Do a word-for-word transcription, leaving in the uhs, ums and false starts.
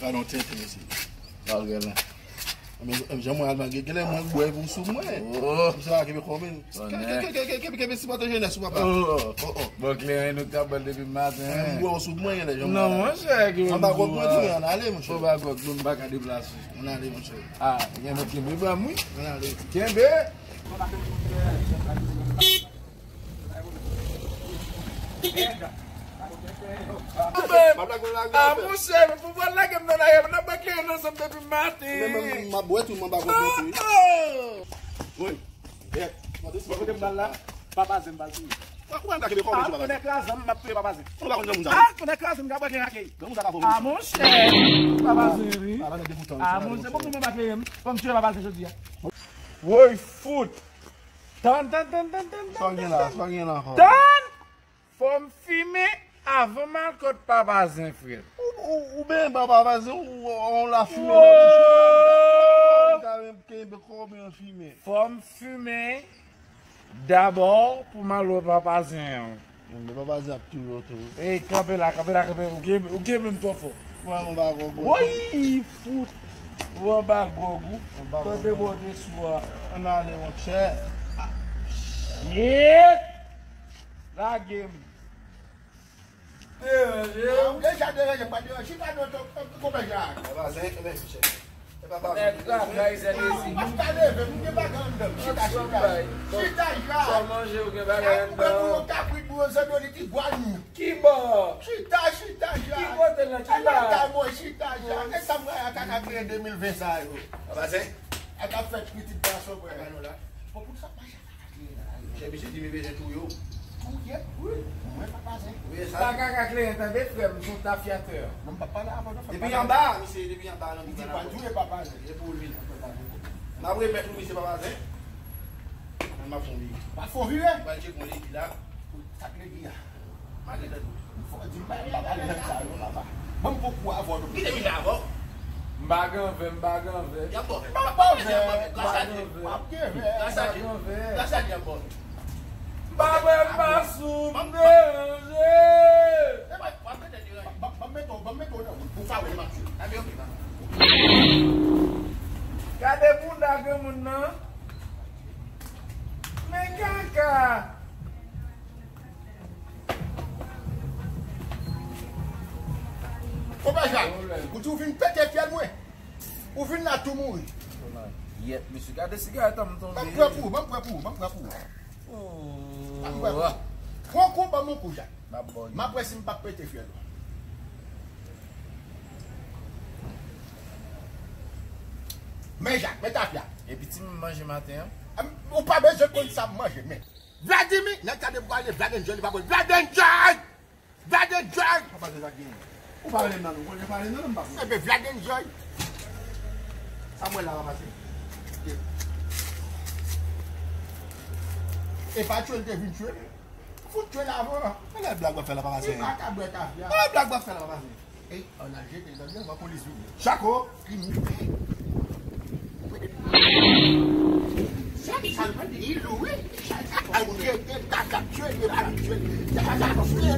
Gade yon tenten mesye. Sa w gen la? Men, men, jan mwen al, gen, genlè mwen bwè pou sou mwen. Oh. Misye pa kenbe kò men. Kenbe, kenbe, kenbe, kenbe, kenbe sipòte jenès ou, papa. Oh. Oh, oh. Bon, kleren nou t ap bal depi maten. Mwen bwè w sou mwen, genlè jan mwen al. Non, monchè, ki mwen bwè. Anba gwòg mwen tou, ann ale, monchè. Anba gwòg, nou m pa ka deplase. Ann ale, monchè. Ah, gen mwen kenbe ban m, wi. Ann ale. Kenbe. Ah, monchè, pou pral lage m nan lari a, m nan bwè kleren ansanm depi maten. Men, men, m ap bwè tou, m anba gwòg mwen tou, wi. Oh, oh. Wi. Bon kote m pral la, Papa Zen m pral touye. Ou pral kake de kò, ah, konnen kraze m, m ap touye Papa Zen. Ou pa konn jan moun sa. Ah, konnen kraze m, m ka bwè kleren ak li. Jan moun sa ka fò. Ah, monchè. Papa Zen, wi. Ah, monchè, bon pou mwen pa kleren m. Fò m touye Papa Zen jodi a. Woy, fout. Tann, tann, tann, tann, tann. Sa w gen la, sa w gen la ankò? Tann! Fò m fimen avan m al kot Papa Zen, frè. Ou, ou, ou benyen ba Papa Zen, ou, ou, ou la fimen nan bouch ou. Ou ka menm kenbe kò w byen fimen. Fò m fimen dabò pou m al wè Papa Zen an. Men Papa Zen ap touye w tou. Ey, kanpe la, kanpe la, kanpe. Ou kenbe, ou kenbe m twò fò. Mwen anba gwòg ou. Woy, fout. Ou anba gwòg ou. Anba gwòg ou. Tande bò de sou a. Ann ale, monchè. Shit! Lage m. Deranje w. Deja deranje, pa deranje. Chita non, konpè Jan. Papa Zen, men, chè. Nèg travay, Zen Dezi. Mwen pa ka leve, m gen bagay anndan m. Chita, chita. Chita, Jan. Sa w manje, ou gen bagay anndan w. Kabrit pou yo, Zen Dezi, ti gwa nou. Ki bò? Chita, chita, Jan. Ki kote nan ki la? Al lakay mwen, chita, Jan. E sa m wè a kaka kreye de mil ven sa yo. Papa Zen. A t ap fèt pitit gason, frè. Gade la. Bon, pou sa mache. Chè, misye di mi bezwen touye w. Touye? Wi. Mwen pa paze. Ou ye sa? Pa kaka kleren, tande, frè m, se yon tafyatè. Non, m pa pale avè w, non, frè. Depi anba, misye, depi anba, nan. Li di pa touye, pa paze. E pou li. M ap remèt ou misye, pa paze. Mwen m ap fon vire. Pa fon vire? M pral tcheke yon legi la. Sa k legi a? Malè tande. Fò di m pa, m pa pale nèg sa yo, papa. Ban m poko avè w. Kite m avè w. M pa gen anvè, m pa gen anvè. Y ap bò vè. M pa gen anvè. Gras a Dye. M ap gen anvè. Gras a Dye. Gras a Dye y ap bò vè. M pa bwè, m pa sou, m deranje. E mwen, w ap mete deranje. Ban m mete w, ban m mete w nan wout pou w ka wè lè m ap jwe. Gade oke, papa. Gade bounda granmoun nan. Men kaka. Konpè Jak, ou di ou vin pete fyèl mwen. Ou vin la tou mouri. Yèt, mesye, gade sigarèt an m tonbe. Ban m pran pou ou, ban m pran pou ou, ban m pran pou ou. Ban m pran pou ou. Pran kou, ban m yon kou, Jak. M ap wè si m p ap pete fyèl ou. Men Jak, men tafya. Epi ti m manje maten an. Ou pa bezwen konn sa m manje, men. Vladimir, nèg sa depi w ale, Vlad Enjoy, li pa bon. Vlad Enjoy! Vlad Enjoy! Papa Zen sa genyen. Ou pa rele m nan non, ou konnen pa rele m nan non, m pa konn. Enben, Vlad Enjoy. Sa m wè la, papa Zen. E pa tchwe l te vin tchwe. Fout tchwe l avan. Anlè blag w ap fè la, papa Zen. Li pa ka bwè tafya. Anlè blag w ap fè la, papa Zen. Ey, ann al jete l nan avan polis vini. Chako! Chak sa l pran li lou, wi. Chak sa l jete, kaka tchwe, li pa tchwe. Kaka tchwe.